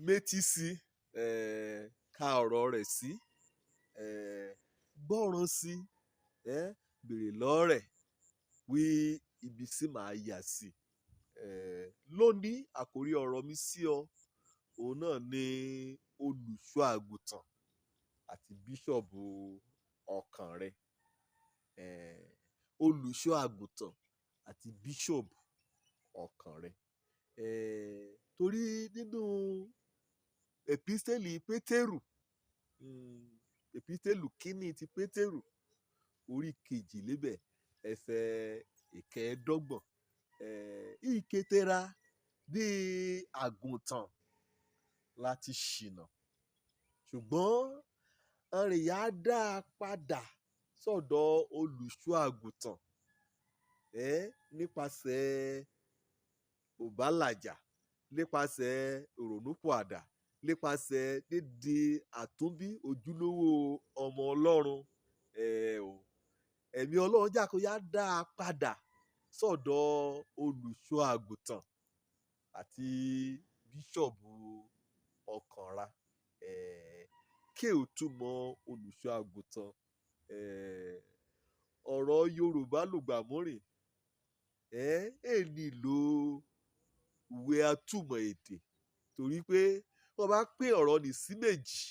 Métí sí, ka ọ̀rọ̀ rẹ̀ sí, gbọ́ràn sí, bèrè lọ́rẹ̀ wí ibi sí màá yà sí. Lónìí, àkórí ọ̀rọ̀ mi sí ọ, òun náà ni olùṣọ́ àgùntàn àti bíṣọ̀bù ọkàn rẹ. Olùṣọ́ àgùntàn àti bíṣọ̀bù ọkàn rẹ. Torí nínú èpísítélì Pétérù, èpísítélì kínní ti Pétérù, orí kejì lébẹ̀, ẹsẹ̀ 25, ìkétera bí àgùntàn láti ṣìnà, ṣùgbọ́n ọ̀rìnyà dá a padà sọ́dọ̀ olùṣọ́ àgùntàn nípasẹ̀ òbálàjà, nípasẹ̀ ìrònúpìwàdà, nípasẹ̀ dídi àtúnbí ojúlówó ọmọ Ọlọ́run. O ẹ̀mí Ọlọ́run jà kó yá dá a padà sọ́dọ̀ olùṣọ́ àgùntàn àti bíṣọ̀bù ọkàn ra. Kí ò túmọ̀ olùṣọ́ àgùntàn? Ọ̀rọ̀ Yorùbá lùgbàmúrìn ẹ nílò ìwé atúmọ̀ èdè, torí pé wọ́n bá pín ọ̀rọ̀ ní sí méjì,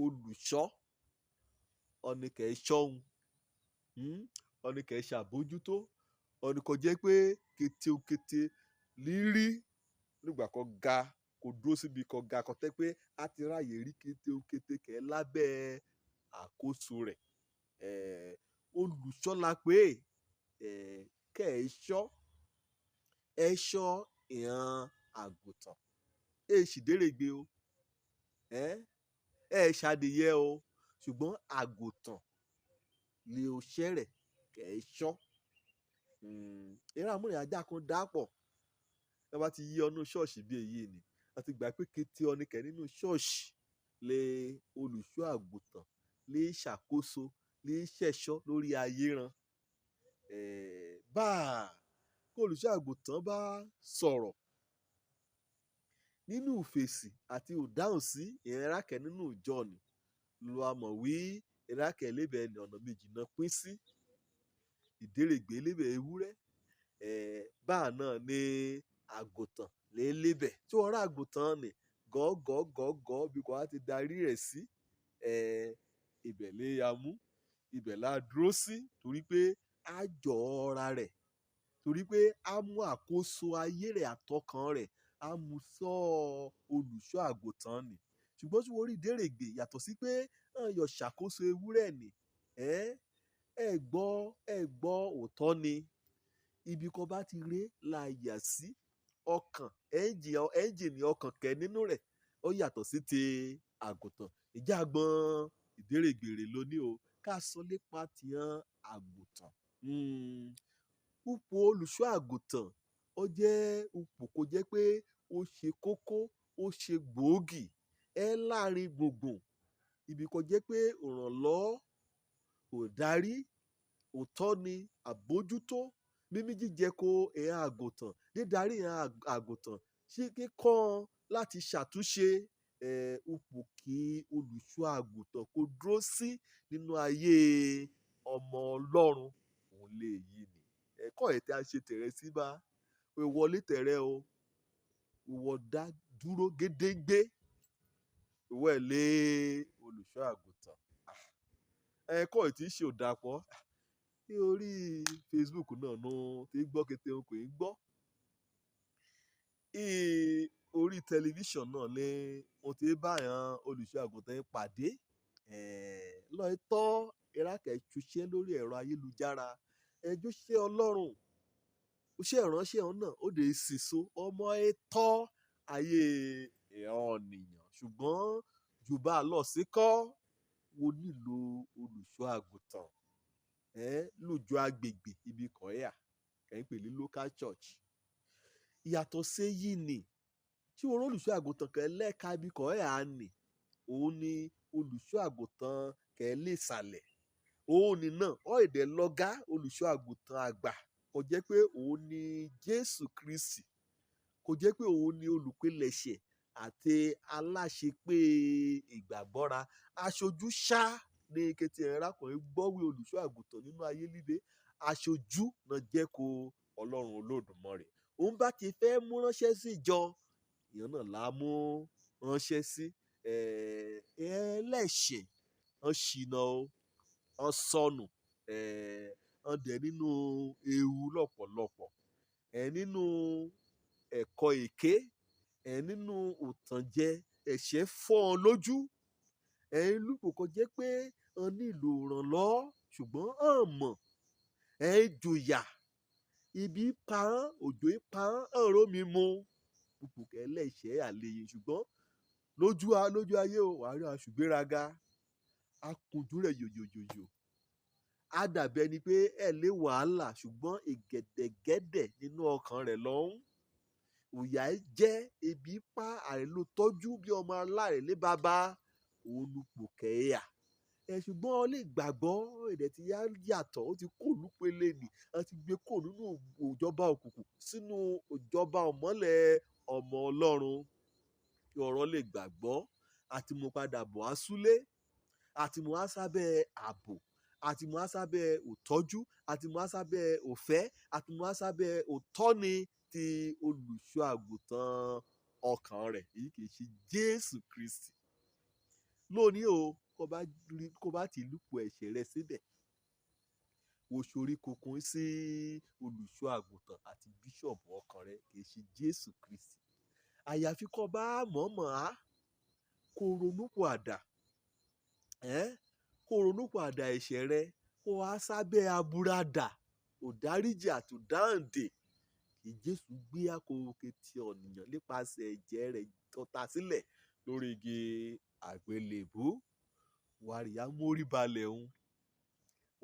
olùṣọ́ ọ̀nì kẹ̀ ṣọ́hun, ọ̀nì kẹ̀ ṣàbójútó, ọ̀nì kò jẹ́ pé kétékété lírí nígbà kan ga kò dúró síbi kan ga kan tẹ́ pé a ti ráàyè rí kétékété kẹ̀ lábẹ́ àkóso rẹ̀. Olùṣọ́ la pé kẹ́ ẹ ṣọ́, ẹ ṣọ́ ìran àgùntàn. Ẹ sì dérègbé o, ẹ ṣàdìyẹ o, ṣùgbọ́n àgùntàn lè o ṣẹ́rẹ̀ kẹ́ ẹ ṣọ́. Eré àmúrìn ajá kan dàpọ̀. Ẹ bá ti yí ọnú ṣọ́ọ̀ṣì bí èyí ni a ti gbà pé kété ọ̀nìkẹ́ nínú ṣọ́ọ̀ṣì lè olùṣọ́ àgùntàn lè ṣàkóso, lè ṣẹ̀ṣọ́ lórí ayé ran. Bá kó olùṣọ́ àgùntàn bá sọ̀rọ̀ nínú ìfèsì àti ìdáhùn sí ìrẹ́rákẹ́ nínú ìjọ ni ló a mọ̀ wí ìrẹ́rákẹ́ lébẹ̀ ní ọ̀nà méjì náà pín sí: ìdérègbé lébẹ̀ ewúrẹ́, báà náà ní àgùntàn lé lébẹ̀. Tí wọ́n rá àgùntàn nì gọ́gọ́gọ́gọ́ bí kò á ti darí rẹ̀ sí, ibẹ̀ lé ya mú, ibẹ̀ la dúró sí, torí pé á jọ ọ́ra rẹ̀, torí pé á mú àkóso ayé rẹ̀ àtọkàn rẹ̀, á mú sọ olùṣọ́ àgùntàn nì. Ṣùgbọ́n tí wọ́n rí ìdérègbé, yàtọ̀ sí pé hàn yọ ṣàkóso ewúrẹ́ nì, ẹ gbọ́, ẹ gbọ́ òótọ́ ni ibi kan bá ti ré la yà sí. Ọkàn ẹ́ńjìnì ọkàn kẹ́ nínú rẹ̀ ó yàtọ̀ sí ti àgùntàn. Ìjà gbọ́n ìdérègbèrè lóní o ká sọ nípa tihan àgùntàn. Ipò olùṣọ́ àgùntàn ó jẹ́ ipò kó jẹ́ pé ó ṣe kókó, ó ṣe gbòógì ẹ láàrin gbùngbùn ibi kó jẹ́ pé ìrànlọ́, òdarí, òtọ́ni, àbójútó, mímí jíjẹ ko ìhàn àgùntàn, dídarí ìhàn àgùntàn sí kíkọ́ láti ṣàtúnṣe ipò kí olùṣọ́ àgùntàn kó dúró sí nínú ayé ọmọ Ọlọ́run òun lè yí ni. Ẹ̀kọ́ ẹ̀ tí a ṣe tẹ̀rẹ̀ sí bá wọlé tẹ̀rẹ̀ o, ìwọ dá dúró gédéǹgbé, ìwọ ẹ̀ lé olùṣọ́ àgùntàn. Ẹ̀kọ́ ẹ̀ tí í ṣe òdàpọ̀ ní orí Facebook náà nù tí gbọ́ kété òun kò í gbọ́. Orí tẹlifíṣàn náà ni mo ti bá àwọn olùṣọ́ àgùntàn yẹn pàdé. Lọ́ọ̀tọ́ ìrákẹ́ ṣiṣẹ́ lórí ẹ̀rọ ayélujára, ẹjọ́ ṣe Ọlọ́run, iṣẹ́ ìránṣẹ́ òun náà ó lè ṣèso ọmọ ẹ tọ́ ayé ọ̀nìyàn. Ṣùgbọ́n jù bá lọ sí kọ́, wo nílò olùṣọ́ àgùntàn lójú agbègbè ibi kọ̀ọ́yà kẹ́ ń pè ní local church. Ìyàtọ̀ sí yìí ni tí wọ́n olùṣọ́ àgùntàn kẹ́ lẹ́ka ibi kọ̀ọ́yà nì, òun ni olùṣọ́ àgùntàn kẹ́ lè sàlẹ̀. Òun ni náà ọ̀ èdè lọ́gá olùṣọ́ àgùntàn àgbà, kò jẹ́ pé òun ni Jésù Kristi, kò jẹ́ pé òun ni olùpilẹ̀ṣẹ̀ àti aláṣepé ìgbàgbọ́ra. Aṣojú ṣá ní kété ẹ̀rákùnrin gbọ́wé olùṣọ́ àgùntàn nínú ayé líbe, aṣojú náà jẹ́ kó Ọlọ́run Olódùmarè. Òun bá ti fẹ́ mú ránṣẹ́ sí ìjọ, ìyẹn náà là á mú ránṣẹ́ sí. Ẹlẹ́ṣẹ̀ ń ṣìnà o, ń sọnù, ń dẹ̀ nínú ewu lọ́pọ̀lọpọ̀, nínú ẹ̀kọ́ èké, nínú òtànjẹ, ẹ̀ṣẹ̀ fọ́ ọ lójú. Lúpọ̀ kó jẹ́ pé ń nílò ìrànlọ́wọ́ ṣùgbọ́n ń mọ̀, jòyà, ibi pa án, òjò pa án, ń rómi mu. Púpọ̀ ẹlẹ́ṣẹ̀ àlèyé ṣùgbọ́n lójú ayé o, wàá rí aṣùgbéraga, akunjú rẹ̀ yòyòyòyò. Á dàbí ẹni pé ẹ lé wàhálà ṣùgbọ́n ìgẹ̀dẹ̀gẹ̀dẹ̀ nínú ọkàn rẹ̀ lọ́hùn. Òyà jẹ́ ebi pa àìló tọ́jú bí ọmọ aláìlé baba, òun lupò kẹ́yà. Ṣùgbọ́n ọ lè gbàgbọ́ èdè tí yá yàtọ̀, ó ti kó lúpele nì, a ti gbé kó nínú ìjọba òkùnkùn sínú ìjọba ọ̀mọ́lẹ̀ ọmọ Ọlọ́run. Kí ọ̀rọ̀ lè gbàgbọ́, àti mú padà bọ̀ á súlé, àti mú á sábẹ́ ààbò, àti mú á sábẹ́ òtọ́jú, àti mú á sábẹ́ òfẹ́, àti mú á sábẹ́ òtọ́ni ti olùṣọ́ àgùntàn ọkàn rẹ̀, èyí kì í ṣe Jésù Kristi. Lónìí o, kó bá ti lúpọ̀ ẹ̀ṣẹ̀ rẹ síbẹ̀, wo sorí kunkun sí olùṣọ́ àgùntàn àti bíṣọ̀bù ọkàn rẹ, kì í ṣe Jésù Kristi. Àyàfi kó bá mọ̀ọ́mọ̀ á, kó ronúpìwàdà, kó ronúpìwàdà ẹ̀ṣẹ̀ rẹ, kó wá sábẹ́ aburada, òdáríjì àti òdáǹdè. Kí Jésù gbé àkókò ti ọ̀nìyàn nípasẹ̀ ẹ̀jẹ̀ rẹ̀ tó ta sílẹ̀ lórí igi àgbélébùú. Wàríyá mórí balẹ̀ òun,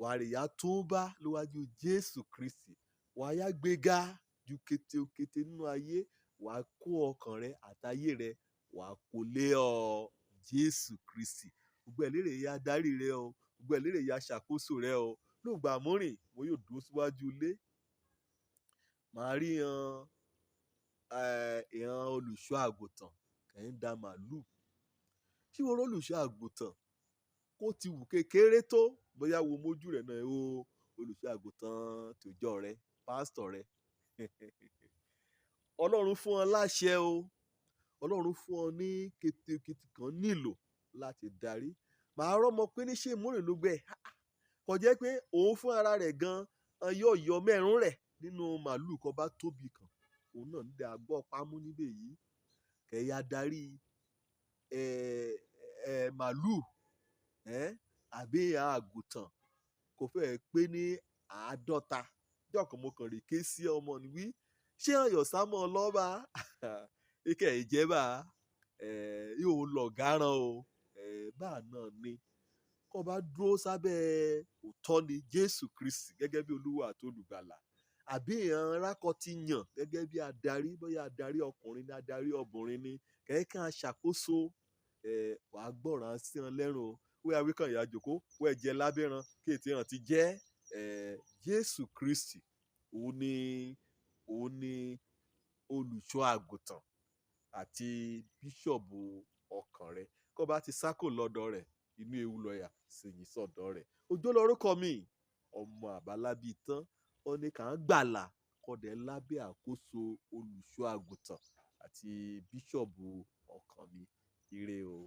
wàríyá tó bá níwájú Jésù Kristi, wàyá gbéga ju kétékété nínú ayé, wà á kó ọkàn rẹ àtayé rẹ, wà á kó lé ọ Jésù Kristi. Gbogbo ẹ̀ lérè ya darí rẹ o, gbogbo ẹ̀ lérè ya ṣàkóso rẹ o. Lóògbà mórìn, mo yóò dúró síwájú ilé. Màá rí ìran olùṣọ́ àgùntàn kẹ́ ń da màlúù. Ṣé o rí olùṣọ́ àgùntàn kó ti wù kékeré tó, bóyá wo mójú rẹ̀ náà o, olùṣọ́ àgùntàn tòjọ́ rẹ, pásítọ̀ rẹ. Ọlọ́run fún ọ láṣẹ o, Ọlọ́run fún ọ ní kétékété kan nílò láti darí. Màá rọ́mọ pé ní ṣé mórìn ló gbẹ. Kò jẹ́ pé òun fún ara rẹ̀ gan-an yóò yọ mẹ́rún rẹ̀ nínú màlúù kan bá tóbi kan. Òun náà ń dá agbọ́ pamọ́ níbẹ̀ yìí. Kẹ̀yà darí màlúù, àbí àgùntàn kò fẹ́ pé ní 50. Ọjọ́ kan mo kàn rí ké sí ọmọ ní wí, ṣé ọ̀yọ̀ sá mọ́ ọ lọ́ba? Ike ìjẹba, yóò lọ gáràn o. Bá náà ni. Kó bá dúró sábẹ́ òtọ́ni Jésù Kristi gẹ́gẹ́ bí Olúwa àti olùgbàlà, àbí ìran rákọ ti yàn gẹ́gẹ́ bí adarí, bóyá adarí ọkùnrin ni, adarí obìnrin ni, kẹ̀kẹ́ aṣàkóso, wàá gbọ́ràn sí wọn lẹ́rùn o. Wẹ́ awíkàn ìyá jòkó, wẹ́ jẹ lábẹ́ran, kí ètè hàn ti jẹ́, Jésù Kristi, òun ni olùṣọ́ àgùntàn àti bíṣọ̀bù ọkàn rẹ. Kó bá ti sákò lọ́dọ̀ rẹ̀, inú ewu lọ́yà sì yín sọ̀dọ̀ rẹ̀. Òjó lorúkọ mi, ọmọ àbálábí tán, ó ní ká ń gbàlà kọ́dẹ̀ lábẹ́ àkóso olùṣọ́ àgùntàn àti bíṣọ̀bù ọkàn mi. Ire o.